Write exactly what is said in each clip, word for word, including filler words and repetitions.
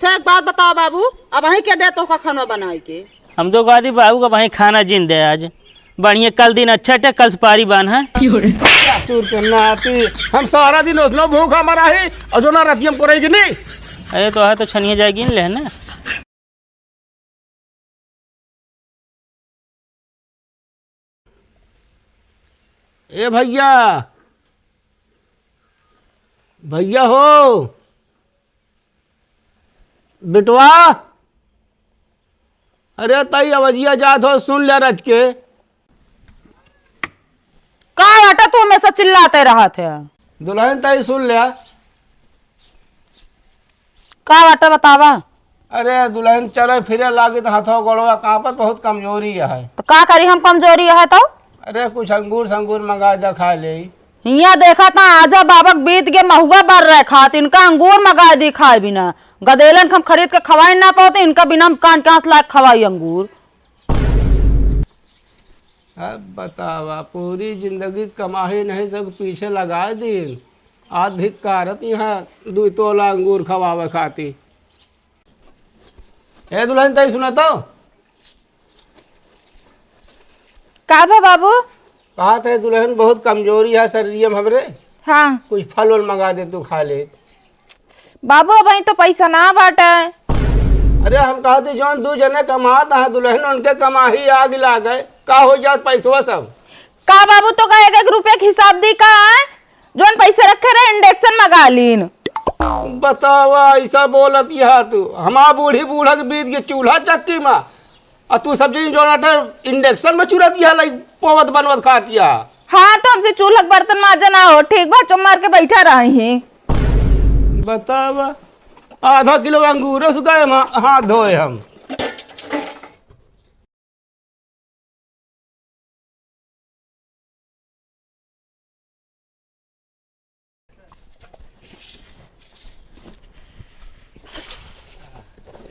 अच्छा, एक बात बतावा बाबू, अबहीं के दे तोहका खाना बनाइ के? हम तो कहती बाबू का वहीं खाना जिन दे आज। बढ़िया, कल दिन अच्छा टे, कल सुपारी बान है। ससुर के नाती, हम सारा दिन उसनो भूखा मरा ही, और जो ना रतियम को रहेगी नहीं। अरे तो है तो छनिया जाएगी न लेने। ए भइया, भइया हो, बेटवा, अरे तई अवजिया जात हो, सुन ले रच के। का बाटे तू हमेशा चिल्लाते रहत है? दुलहिन तई सुन ले। का बाटे बतावा। अरे दुलहिन चले फिरे लागी त हथवा गोड़वा कांपत, बहुत कमजोरी है। तो का करी हम कमजोरी है तो? अरे कुछ अंगूर संगूर मंगा दे खा ले। हियाँ देखा त आजा बाबक बीत के महुआ बर रहे खात, इनका अंगूर मंगा दी खाए बिना। गदेलन के हम खरीद के खवाई ना पावत, इनका बिना हम कान के आँस लाग खवाई अंगूर। अब बतावा, पूरी जिंदगी कमाही नहीं, सब पीछे लगा दीन। आज धिक्कारत यहाँ दुई तोला अंगूर खवावे खाती। ए दुलहिन, तई सुना तो। का बा बाबू? कहा थे दुलहिन, बहुत कमजोरी है शरीर में हमरे। हाँ। कुछ फल वल मंगा दे, तू खा ले। बाबू, अबहीं तो पैसा ना बाटे। अरे, हम कहती, जौन दू जने कमात हैं दुलहिन, उनके कमाही आग लागे, का हो जात पैसवा सब? का बाबू, तो का एक एक रुपया के हिसाब दी का? जौन पैसे रखे रहे, इंडक्शन मंगा लीन। बतावा, ऐसा बोलत यहा तू, हमार बूढ़ी बूढ़ा के बीत के चूल्हा चक्की में, आ तू सब जनी जौन आटा इंडक्शन में चुरत यहा, लाई पोवत बनवत खात यहा। हाँ, तो हमसे चूल्हा के बर्तन मांजे ना हो, ठीक बा, चुप मार के बैठा रही। बतावा, आधा किलो अंगूर सुखाए हम, हाथ धोए हम।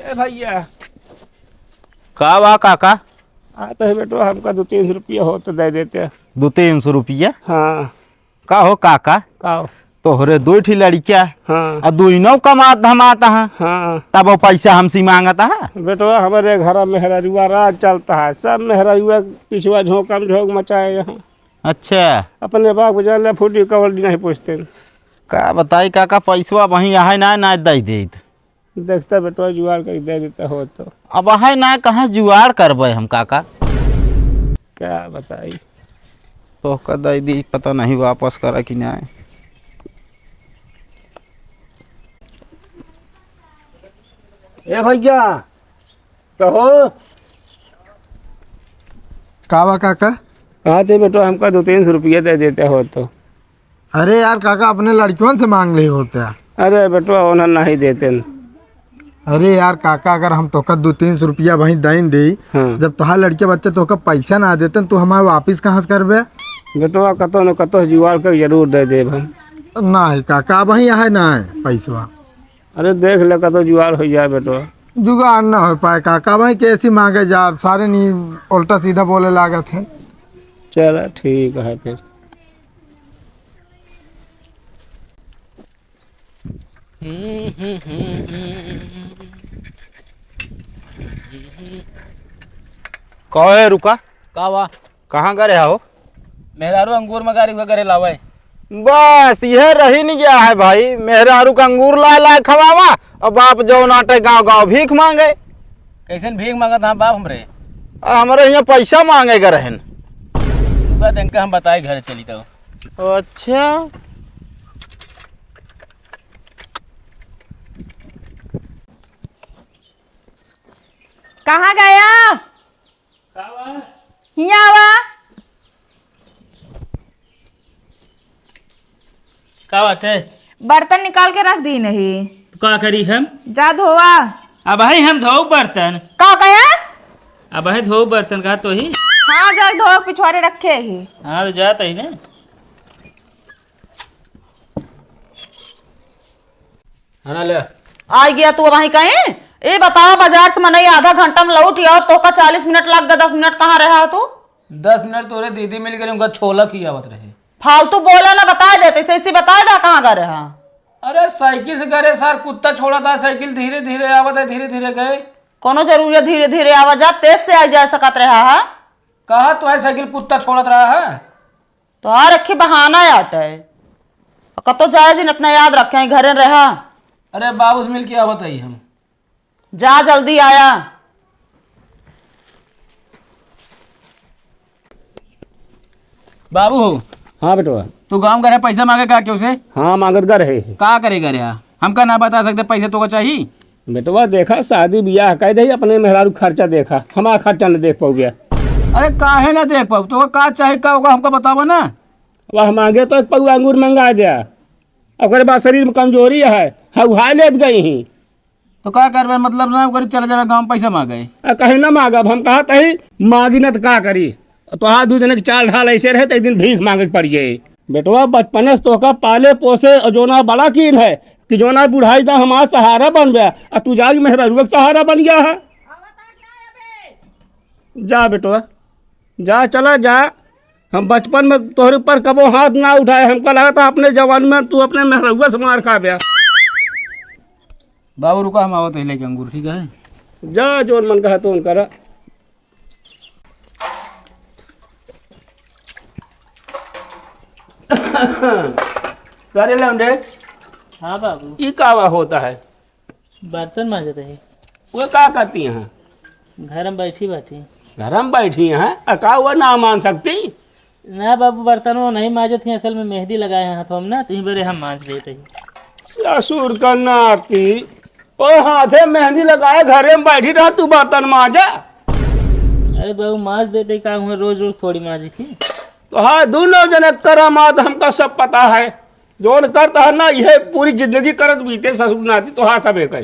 ए भइया। का बा काका? आ तो है बेटो, हमका दो तीन सौ रुपया हो तो दे देते। दो तीन सौ रुपया? हाँ। का हो काका? का हो? तोहरे दुई ठी लड़किया, हाँ। आ दुइनौ कमात धमात हैं। हाँ। तब वो पैसा हमसे मांगत है? बेटवा, हमरे घर में मेहरारुआ राज चलता है, सब मेहरारुआ पिछुआ झोंकम झोंक मचाए हैं। अच्छा। अपने बाप को जान ले, फूटी कवल नहीं पूछते। का बताई काका, पैसवा वहीं आहे ना, ना दे देत। देखता बेटवा, जुगाड़ करके दे देता हो तो। अब आहे ना, कहाँ जुगाड़ करबे हम काका? क्या बताई? तोहका दे दी, पता नहीं वापस करा कि ना। ए भइया, कहो। का बा काका? कहा थे बेटवा, हमका दो तीन सौ रुपया दे देते हो तो। अरे यार काका, अपने लड़कियों से मांग ले होते। अरे बेटवा, उन्हें नहीं देते न। अरे यार काका, अगर हम तोका दो तीन सौ रुपया वहीं दइन दे, हाँ। जब तोहार लड़के बच्चे तोका पैसा ना देते, तो हमारे वापिस कहाँ से करबे? बेटवा, कतो न कतो जुगाड़ कर जरूर दे देब हम। नहीं काका, वहीं है ना पैसवा। अरे देख ले, कतो जुगाड़ हो जाए बेटवा। जुगाड़ ना हो पाए काका, वहीं कैसी मांगे जा, सारे नी उल्टा सीधा बोले लागत हैं। चला ठीक है फिर। कहो है रुका। का बा? कहाँ करे हो? मेहरारू अंगूर मंगारी हुए घरे लावे। बस यह रही नहीं गया है भाई, मेहरारू का अंगूर लाए लाए खवावा, और बाप जौन आटे गाँव गाँव भीख मांगे। कैसन भीख मांगत हाँ बाप हमरे? आ, हमरे यहाँ पैसा मांगे के रहन। रुका, तनका हम बताए घरे चली तो। अच्छा। कहाँ गया? का बा? हियाँ आवा। का बाटे? बर्तन निकाल के रख दी नहीं। तो का करी हम? जा धोवा। अबही हम धोब बर्तन। का कहे? अबही धोब बर्तन का तो ही। हाँ, जा धो, पिछवारे रखे ही। हाँ, तो जात ही ना। है ना, ले। आ गया तू अबहीं कहीं? ए बतावा, बाजार से मनई आधा घंटा में लौट आओ, तोहका चालीस मिनट लग गए, दस मिनट कहाँ रहा तू? दस मिनट तोरे दीदी मिल गई, उनका छोला खियावत रहे। फालतू बोला ना, बता देते, ऐसे ऐसे बता दा कहाँ गए रहा। अरे साइकिल से गए रहे सार, कुत्ता छोड़ा था, साइकिल धीरे धीरे आवत है, धीरे धीरे गए। कोनो जरूरी है धीरे धीरे आवा जा, तेज से आ जा सकत रहा है। कहा तो है साइकिल कुत्ता छोड़त रहा है। तो आ रखी बहाना आटे। कतो जाए जिन अपना याद रखे, घरे रहा। अरे बाबू से मिल के आवत है हम। जा जल्दी आया। बाबू। हाँ बेटवा। तू गाँव गए रहे पैसा माँगे का केहू से? हाँ, माँगत गए रहे। का करे गए रहे? हमका ना बता सकते पैसे तोका चाही? बेटवा देखा, शादी बियाह कइ देही, अपने मेहरारू खर्चा देखा, हमार खर्चा न देख पउबे। अरे काहे ना देख पाऊ? तोका का चाही का ओका हमका बतावा ना। अब माँगे तो एक पउआ अंगूर मंगा द्या, ओकरे बाद शरीर में कमजोरी है, हउहाय लेत गई ही। तो का करबे, मतलब ना ओकरे चले जाबे गाँव पैसा माँगे। आ, कहीं ना माँगब, हम कहा तही माँगी ना तो का करी। तोहार दू जने के चाल ढाल ऐसे रहे तो एक दिन भीख माँगे के पड़ जाए। बेटवा बचपने से तोहका पाले पोसे और जोना बड़ा कीन है कि जोना बुढ़ाई दा हमार सहारा बनबे, आ तू जाके मेहरारुआ के सहारा बन गया है। जा बेटवा, जा, चला जा। हम बचपन में तोहरे ऊपर कबो हाथ ना उठाए, हमका लगा था अपने जवानी में तू अपने मेहरुआ से मार खाबे। बाबू रुका, हम आवत है लेके अंगूर, ठीक है? जा, जोन मन कहा तोन करा। करे लौंडे। हाँ बाबू। ई कावा होता है? बर्तन मांजत है। वो का करती हैं? घर में बैठी बाटी। घर में बैठी हैं? आ का वो ना मांज सकती? ना बाबू, बर्तन वो नहीं मांजत ही, असल में मेहंदी लगाए हैं हाथों में ना, तो इही बरे हम मांज लेते ही। ससुर का नाती, ओ हाथे मेहंदी लगाए, घरे में बैठी रहा, तू बर्तन मांजा। अरे बाबू, मांज देते, का हुआ, रोज रोज थोड़ी मांजी थी। तो हाँ, दोनों जने करामात हमका सब पता है। जौन करता है ना, यह पूरी जिंदगी करत बीते ससुर नाती, तो हाँ, सब एक है।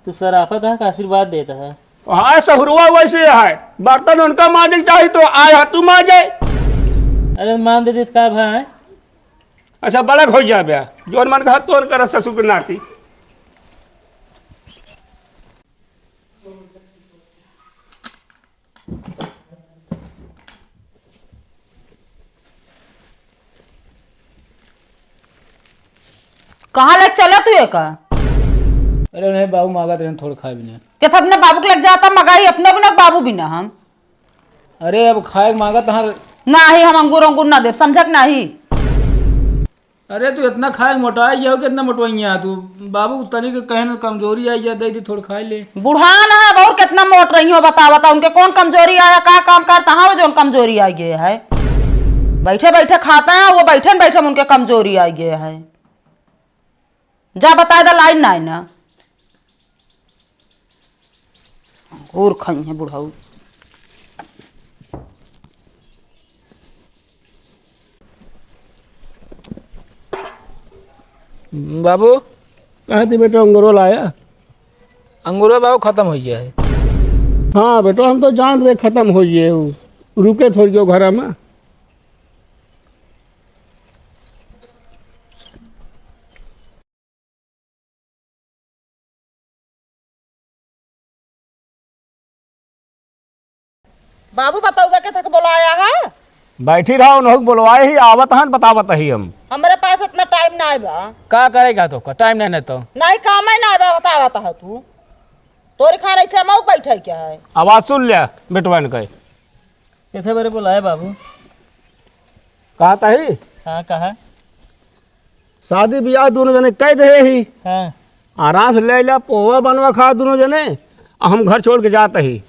तू सराफत है का आशीर्वाद देता है? तो हाँ, सहुरवा वैसे है, बर्तन उनका मांजे के चाही तो आए है तू मांजे। अरे मान दे देत का भाई? अच्छा, बड़ा हो जा बे, जौन मन कहा तोन कर ससुर के नाती। कहाँ ले चला तू एका? अरे नहीं, बाबू मांगत रहे थोड़ा खाए बिना। के था अपने बाबू के लग जाता, मगाई अपने बिना, बाबू बिना हम। अरे अब खाए के मांगत हन। नाही, हम अंगूर अंगूर ना देब, समझक नाही। अरे तू इतना खाए मोटाई गया हो, कितना मोटवाइया तू? बाबू तनी के कहन कमजोरी आई गया, दे दी थोड़ा खाए ले। बुढ़ान है, और कितना मोट रही हो, बतावा तो उनके कौन कमजोरी आया, का काम करता है, वो जौन कमजोरी आ गया है? बैठे बैठे खाता है, वो बैठे न बैठे में उनके कमजोरी आ गया है। जा बताए दा लाइन ना है ना। घूर खाई है बुढ़ऊ। बाबू। कहाँ थी बेटा, अंगूरो लाया? अंगूरो बाबू खत्म हो गया है। हाँ बेटा, हम तो जान रहे खत्म हो गए हो। रुके थोड़ी जो घर में। बाबू, बतौबे के थक बोलाया है? बैठी रहो, उन्हों के बोलवाए ही, आवत हन, बतावत ही हम। हमरे पास इतना टाइम ना बा। का करेगा तो का? टाइम नहीं, नहीं तो। नहीं, काम ही ना बा, बतावत है तू। तोरी खान ऐसे मौक बैठे क्या है? आवाज सुन लिया बेटवन के। कैसे बरे बोलाए बाबू? कहा तही? हाँ, कहा। शादी बियाह दोनों जने कह दे ही। हाँ। आराम से ले ला, पोहा बनवा खा दोनों जने, आ हम घर छोड़ के जात ही।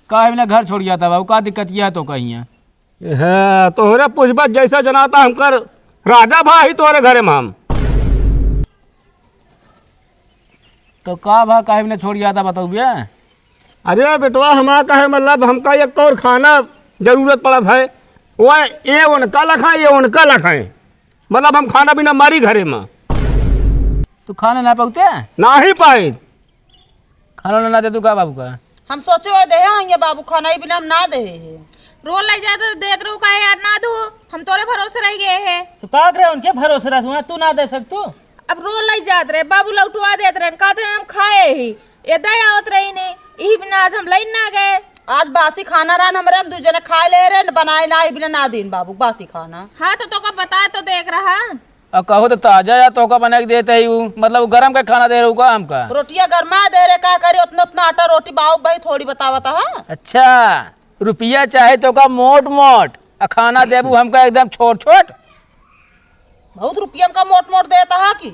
काहे बिना घर छोड़ जाता बाबू, का दिक्कत किया तो कहिया? हाँ, तोहरे पूछबा जैसा जनाता हमकर राजा भा ही तोहरे घरे में हम। तो का भा काहे बिना छोड़ जाता बताऊ बे? अरे बेटवा, हमारा कहे मतलब हमका एक और खाना जरूरत पड़त है, वह ये उनका लखा, ये उनका लखा है। मतलब हम खाना बिना मारी घरे में। तू खाना ना पाउते? ना ही पाई। खाना ना दे तू का बाबू का? हम सोचे हुए देहे होंगे बाबू, खाना ही बिना हम ना देहे है। रोल लइ जात देत रहू काहे यार ना दू? हम तोरे भरोसे रह गए हैं। तो का करे उनके भरोसे रह तू, तू ना दे सक तू? अब रोल लइ जात रहे, बाबू लौटवा देत रहे, कहत रहे हम खाए ही। ये दे आवत रही ने, इही बिना आज हम लइन ना गए। आज बासी खाना रहन हमरे, हम दू जने खाए ले रहे, बनाए ना, इही बिना ना दीन बाबू बासी खाना। हाँ, तो तोका बताए तो देख रहा। अब कहो तो ताजा या तोका बना के देत ही उ, मतलब उ गरम का खाना दे रहू का हमका? रोटिया गरमा दे रहे, का करी, उतना उतना आटा रोटी बाबू भाई थोड़ी बतावत है। अच्छा, रुपया चाहे तोका मोट मोट, आ खाना देबू हमका एकदम छोट छोट। बहुत रुपया हमका मोट मोट देता है कि?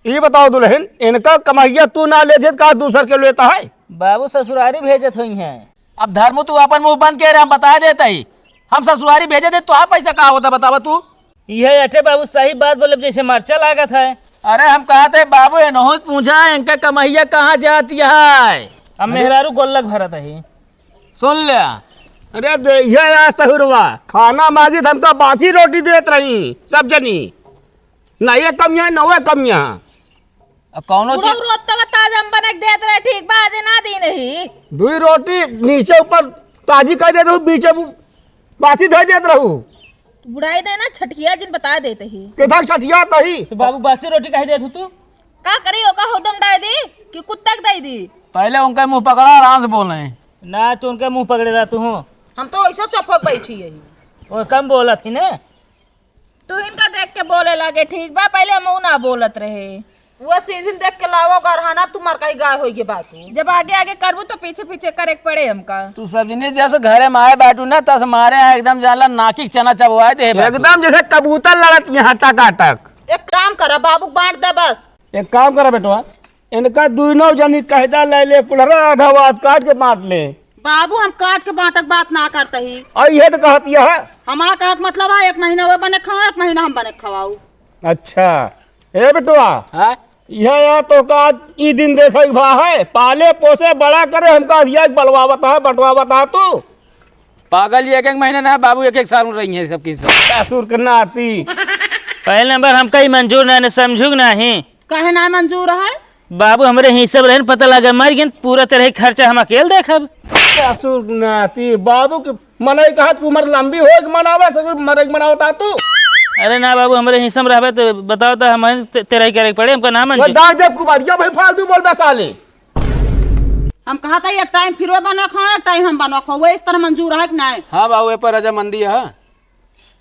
ई बताओ दुल्हन, इनका कमाइया तू ना लेत है, का दूसर के लेता है? बाबू ससुरारी भेजत होइहैं। अब धर्मू तू अपन मुँह बंद करे, हम बता देत ही, हम ससुरारी भेजे दे, तोहार पैसा का होता बतावा तू? इहे अठे बाबू सही बात बोले, जैसे मरचा लागत है। अरे हम कहत ही बाबू, एनहू से पूछा, इनका कमाइया कहाँ जाती है? अब मेहरारू गोल्लक भरत ही। सुन ले। अरे दे, ये यार सहुरवा, खाना मांगी तो हमका बासी रोटी देत रही सब जनी। ना ये कमियाँ, ना वो कमियाँ। अब कौनो बुढ़ऊ चीज रोज तो ताजा हम बना के देत रहे, ठीक बा, आज ना दी नहीं। दुई रोटी नीचे ऊपर ताजी कर देत रहू, बीचे बु-, बासी धर देत रहू। बुढ़ाई दे ना, छठिया जिन बता देत ही। कितना छठिया तही? तो बाबू बासी रोटी काहे देत हो तू? का करी, ओका होदम डाय दी कि कुत्ता के दे दी? पहले उनका मुंह पकड़ा, आराम से बोले। ना, तू उनका मुंह पकड़े रहा तू हो। हम तो ऐसा चुप हो बैठी है। वो कम बोलत ही ना। तू इनका देख के बोले लगे, ठीक बा, पहले हम ऊ ना बोलत रहे। वो सीजन देख के लावो गरहाना, तू मरकाई गाय होई गे बाटू। जब आगे आगे करबू तो पीछे पीछे करे के पड़े हमका। तू सब जने जब से घरे में आए बाटू ना, तब से मारे हैं एकदम जानला नाकी के चना चबवाए दे बाटू। एकदम जैसे कबूतर लड़त यहाँ टकाटक। एक काम करा, बाबू के बांट दे बस। एक काम करा बेटवा, इनका दुइनो जनी कहदा ले ले, कुल्हरा आधा वाद काट के बांट ले। बाबू, हम काट के बांटक बात ना करते ही। आ, इहे तो कहत यह है। हमार कहत मतलब है, एक महीना वो बने खाओ, एक महीना हम बने खवाऊ। अच्छा, ए बेटवा, हाँ? यह या तो का ई दिन देखे के भा है, पाले पोसे बड़ा करे, हमका अधिया के बलवावत है, बंटवावत है तू। पागल, ये एक एक महीना ना बाबू, एक एक साल में रही है सबकी सब। ससुर के नाती। पहले नंबर हमका ही मंजूर ना, ने समझू कि नाही। काहे ना मंजूर है? बाबू हमरे हिस्से में रहे न, पता लगा मर गए, पूरा तरह खर्चा हम अकेल देखब। ससुर नाती, बाबू के मनई कहत कि उम्र लंबी हो कि मनावे, ससुर मरे के मनावता तू। अरे ना बाबू, हमरे हिस्से में रहबे तो बताओ तो हम ते-, तेरा ही करे के पड़े, हमका ना वो मंजूर। दाग देव कुबरिया भाई फालतू बोल बे साले। हम कहा था एक टाइम फिर वो बनवा खाओ, एक टाइम हम बनवा खाओ, वो इस तरह मंजूर है कि नहीं? हाँ बाबू, ये पर रजामंदी है।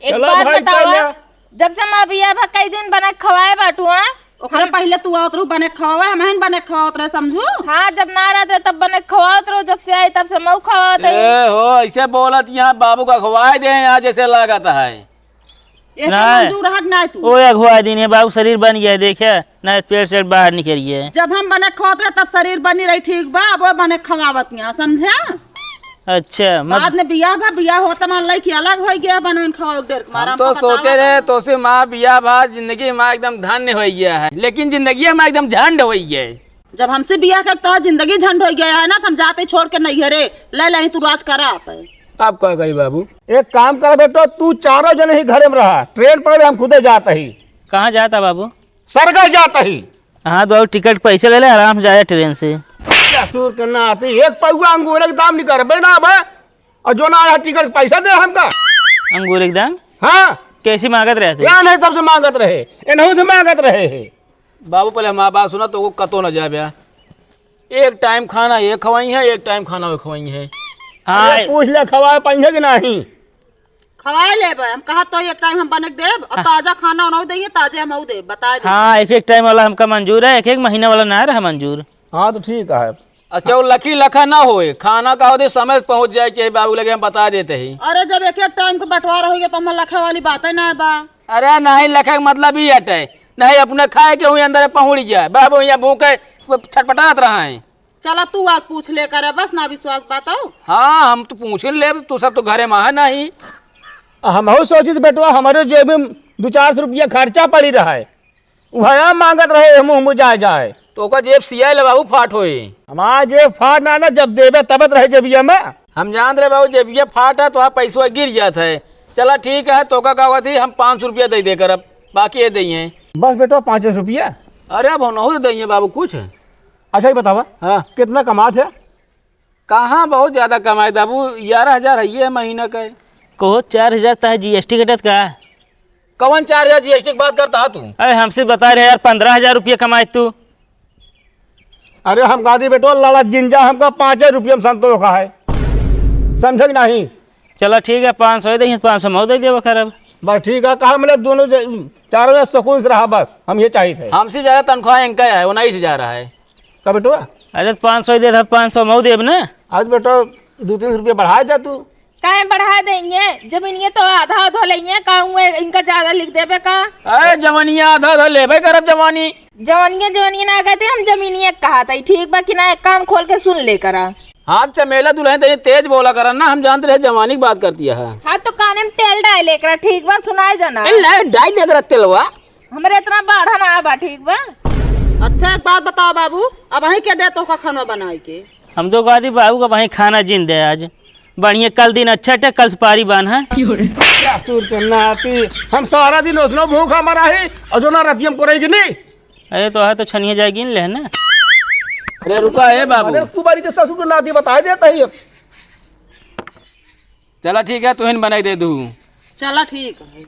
एक चला बात भाई, बतावा, चला। जब से हमार बियाह भा कई दिन बने खवाए बाटू, हाँ? ओकरे पहिले तू आवत रहू बने खवावे, हमहिन बने खवावत रहे, समझू? हाँ, जब ना रहत रहे तब बने खवावत रहू, जब से आई तब से मऊ खवावत है। ए हो, ऐसे बोलत यहाँ बाबू का खवाए दे यहाँ जैसे लागत है। एक ना। मंजूर हक ना तू। ओ अगुआ दिन है बाबू, शरीर बन गया है, देखे ना, पेट से बाहर निकल गया है। जब हम बने खवावत रहे तब शरीर बनी रही, ठीक बा, अब वो बने खवावत यहाँ, समझे? अच्छा, मत- बाद में बियाह भा, बियाह होत मान लइकी अलग होइ गया, बनवन खवावे के डर के मारा हम तो हमको सोचे बतावा रहे, था। तोसे माँ बियाह भा, जिंदगी माँ एकदम धन्य होइ गया है, लेकिन जिंदगी माँ एकदम झंड होइ गया है। जब हमसे बियाह कर तो जिंदगी झंड होइ गया है ना, तो हम जाते छोड़ के नैहरे, ले ले तू राज करा आप। अब का करी बाबू? एक काम कर बेटो, तू चारों जने ही घरे में रहा, ट्रेन पर हम खुदे जात ही। कहाँ जाता बाबू? सरगस जात ही। हाँ, तो टिकट पैसे ले ले, आराम से जाए ट्रेन से। ससुर के नाती, एक पौवा अंगूर के दाम नहीं करबे ना बे, और जो ना आया टिकट पैसा दे हमका। अंगूर के दाम? हाँ। कैसी मांगत रहे थे? या नहीं, सबसे मांगत रहे, इनहू से मांगत रहे है। बाबू, पहले हमार बात सुना, तो वो कतो न जाबे। एक टाइम खाना ये खवाई है, एक टाइम खाना वो खवाई है। हाँ। अरे, पूछ ले, खवाए पाई है कि नहीं? खवाए लेबे, हम कहा तो एक टाइम हम बने के देब, और हाँ। ताजा खाना उनाऊ देइए, ताजे हम देब, बता दे। हाँ, एक एक टाइम वाला हमका मंजूर है, एक एक महीना वाला ना रहा मंजूर। हाँ, तो ठीक है। आ, क्यों लखी लखा ना होए, खाना का होते समय से पहुँच जाए, चाहे बाबू लगे हम बता देते ही। अरे, जब एक एक टाइम के बंटवारा होइए, तो हम लखे वाली बात ही ना बा। अरे, नहीं लखे के मतलब ही हटे, नहीं अपने खाए के हुई अंदर पहुँच जाए, बाबू यहाँ भूखे छटपटात रहा है। चला तू आग पूछ ले करे, बस ना विश्वास बताओ। हाँ, हम तो पूछ ही लेब, तू सब तो घरे में है नहीं। हमहू सोचित बेटवा, हमरे जेब में दो चार सौ रुपया खर्चा पड़ी रहा है, वह मांगत रहे, हम मुँह जाए जाए। तो ओकर जेब सियाए ले बाबू फाट होई। हमार जेब फाट ना, ना, जब देबे तब त रहे जेबिया में। हम जानत रहे बाबू, जेबिया फाट है, तो वहाँ पैसवा गिर जात है। चला ठीक है, तोका का होती, हम पाँच सौ रुपया दे दे करब, बाकी ये दइए। बस बेटवा, पाँच सौ रुपया। अरे अब होनहु तो दइए बाबू कुछ। अच्छा, ये बतावा, हाँ। कितना कमात है? कहाँ बहुत ज्यादा कमाई बाबू, ग्यारह हजार है ये महीना का। कहो, चार हजार तह जीएसटी कटत का? कौन चार हजार जीएसटी की बात करता है तू? अरे, हमसे बता रहे यार, पन्द्रह हजार रुपया कमाई तू। अरे, हम कहा दी बेटो, लड़ा जिंजा हमका पाँच रुपया में संतोष का है, समझे कि नहीं? चला ठीक है, पाँच सौ दे, पाँच सौ मऊ दे देबो करब। बस ठीक है, कहा मतलब दोनों ज-, चारों जन सुकून से रहा, बस हम ये चाहित है। हमसे ज्यादा तनख्वाह इनका है, उन्हीं से जा रहा है। का बेटवा? अरे तो पाँच सौ ही दे था, पाँच सौ मऊ देब ना। आज बेटा दो तीन सौ रुपया बढ़ा जा तू। काहे बढ़ा देंगे? जमीनिया तो आधा आधा लेंगे, का हुए इनका ज्यादा लिख देबे का? अरे जवानिया आधा आधा लेबे करब जवानी। जवानिया जवानिया ना कहते, हम जमीनिया कहा था, ठीक बा कि ना? एक कान खोल के सुन ले करा। हाँ चमेला दुल्हन तनी तेज बोला करा ना, हम जानते रहे जवानी की बात करती है। हाँ तो काने में तेल डाल ले करा, ठीक बा? सुनाए जाना। ए, ले डाल दे करा तेलवा। हमरे इतना बाढ़ा ना बा, ठीक बा? अच्छा एक बात बताओ बाबू, अबहीं के दे तोहका खाना बनाए के? हम तो कहा थी बाबू का भाई खाना जिन दे आज। बढ़िया, कल दिन अच्छा टे, कल सुपारी बान है। ससुर के नाती, हम सारा दिन उसनो भूखा मरा ही, और जो ना रतियम को रही कि नहीं? अरे तो है तो छनिए जाएगी न लेहना। अरे रुका है बाबू। अरे तू बारी के ससुर के नाती बताए देता ही अब। चला ठीक है, तुहिन बनाई दे दू। चला ठीक है।